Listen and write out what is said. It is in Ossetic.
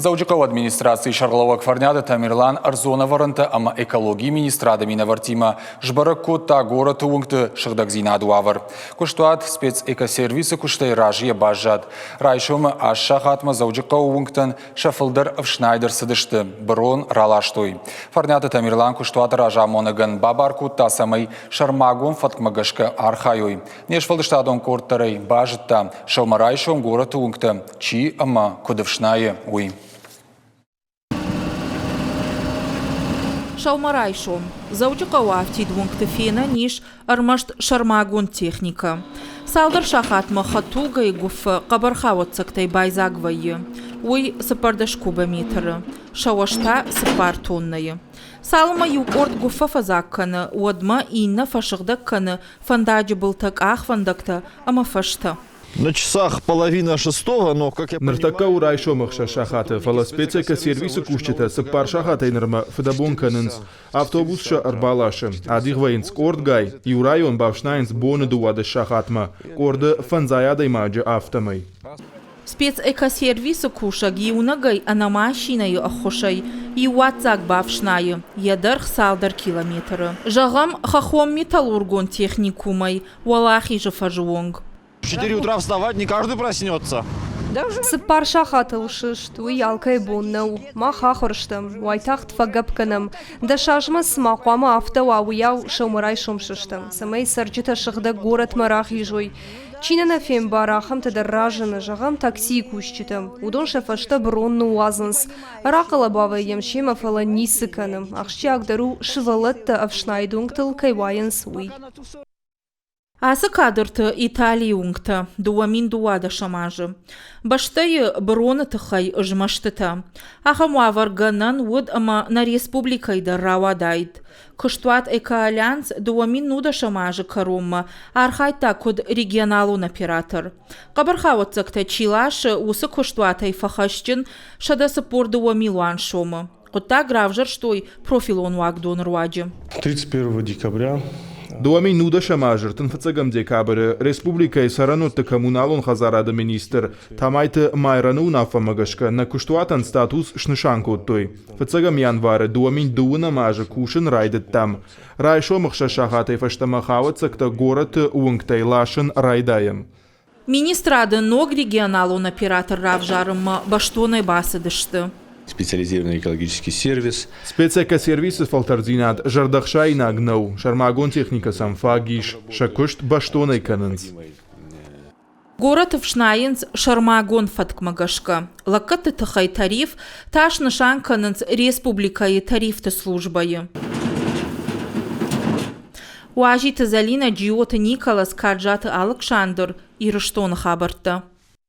Дзӕуджыхъӕуы администрацийы сӕргълӕууӕг Фӕрниаты Тамерлан ӕрдзон ӕвӕрӕнтӕ ӕмӕ экологийы министрады минӕвӕрттимӕ сбӕрӕг кодта горӕты уынгты сыгъдӕгдзинады уавӕр. Куыстуат спецэкосервисы куыстӕй разыйӕ баззад. Райсомы аст сахатмӕ Дзӕуджыхъӕуы уынгтӕн сӕ фылдӕр ӕфснайд ӕрцыдысты, бырон раластой. Фӕрниаты Тамерлан куыстуаты разамонӕгӕн бабар кодта, цӕмӕй сӕрмагонд фӕткмӕ гӕсгӕ архайой. Не сфӕлдыстадон къорд дӕр ӕй базыдта, сӕумӕрайсом горӕты уынгтӕ чи ӕмӕ куыд ӕфснайы, уый. Сӕумӕрайсом Дзӕуджыхъӕуы афтид уынгты фенӕн ис ӕрмӕст сӕрмагонд техникӕ. Цалдӕр сахатмӕ хӕдтулгӕйы гуыффӕ хъӕбӕр хауӕццӕгтӕй байдзаг вӕййы. Уый 14 кубометры, сӕ уӕз та цыппар тоннӕйы. Цалынмӕ иу къорд гуыффӕ фӕдзаг кӕны, уӕдмӕ иннӕ фӕсыгъдӕг кӕны фӕндаджы былтӕ, къахвӕндӕгтӕ ӕмӕ фӕзтӕ. На часах половина шестого, но, как я Ныртӕккӕ у райсом ӕхсӕз сахаты, фӕлӕ спецэкосервисы кусджытӕ цыппар сахатӕй нырмӕ фыдӕбон кӕнынц. Автобус сӕ ӕрбаласы. Адих вӕййынц къордгай, иу район бафснайынц боны 12 сахатмӕ, къорды фӕндзай адӕймаджы афтӕмӕй. Спецэкосервисы кусӕг иунӕгӕй ӕнӕ машинӕйы ӕххуысӕй иу уадздзаг бафснайы, йӕ дӕргъ цалдӕр километры. Зӕгъӕм, хӕххон-металлургон техникумӕй Уӕлахизы фӕзы онг. В 4 утра вставать не каждый проснется. Цыппар сахатыл сыст, уый алкӕй бон нӕу. Мах ахуыр стӕм, уайтагъд фӕгӕпп кӕнӕм. Дӕс азмӕ цыма хъуамӕ афтӕ уа, уыйау сӕумӕрайсом сыстӕм, цӕмӕй цӕрджытӕ сыгъдӕг горӕтмӕ рахизой. Чи нӕ нӕ фембары, ахӕмтӕ дӕр разыны, зӕгъӕм, таксийы кусджытӕ. Уыдон сӕ фӕстӕ бырон ныууадзынц. Рахъӕлӕба вӕййӕм семӕ, фӕлӕ ницы кӕны. Ахсджиагдӕр у, сывӕллӕттӕ ӕфснайд уынгтыл кӕй уайынц, уый. Ацы кадрты Италийы уынгтӕ 2012 азы. Бӕстӕйы быроны тыххӕй змӕстытӕ. Ахӕм уавӕр гӕнӕн уыд ӕмӕ нӕ республикӕйы дӕр рауадаид. Куыстуат «Экоальянс» 2010 азы кӕронмӕ архайдта куыд регионалон оператор. Хъӕбӕрхауӕццӕгтӕ чи ласы, уыцы куыстуатӕй фӕхӕсджын 142 милуан сомы. Хъуыддаг равзӕрстой профилон уагдоны руаджы. 31 декабря 2010 азы 35 декабры республикӕйы цӕрӕнуӕтты коммуналон хӕдзарады министр Тамайты Майраны уынаффӕмӕ гӕсгӕ нӕ куыстуатӕн статус снысан кодтой. Фыццӕгӕм январы 2002 азы кусын райдыдтам. Райсом ӕхсӕз сахатӕй фӕстӕмӕ хауӕццӕгтӕ горӕты уынгтӕй ласын райдайӕм. Министрады ног регионалон оператор равзарынмӕ бӕстонӕй бацыдысты. Специализированный экологический сервис. Спецэкосервисы фӕлтӕрддзинад зӕрдӕхсаинаг нӕу, сӕрмагонд техникӕ сӕм фаг ис, сӕ куыст бӕстонӕй кӕнынц. Горӕты фснайынц сӕрмагонд фӕткмӕ гӕсгӕ. Лӕггӕдты тыххӕй тариф та снысан кӕнынц республикӕйы тарифты службӕйы. Уазиты Зӕлинӕ, Джиоты Николас, Каджаты Алыксандр, Ирыстоны хабӕрттӕ.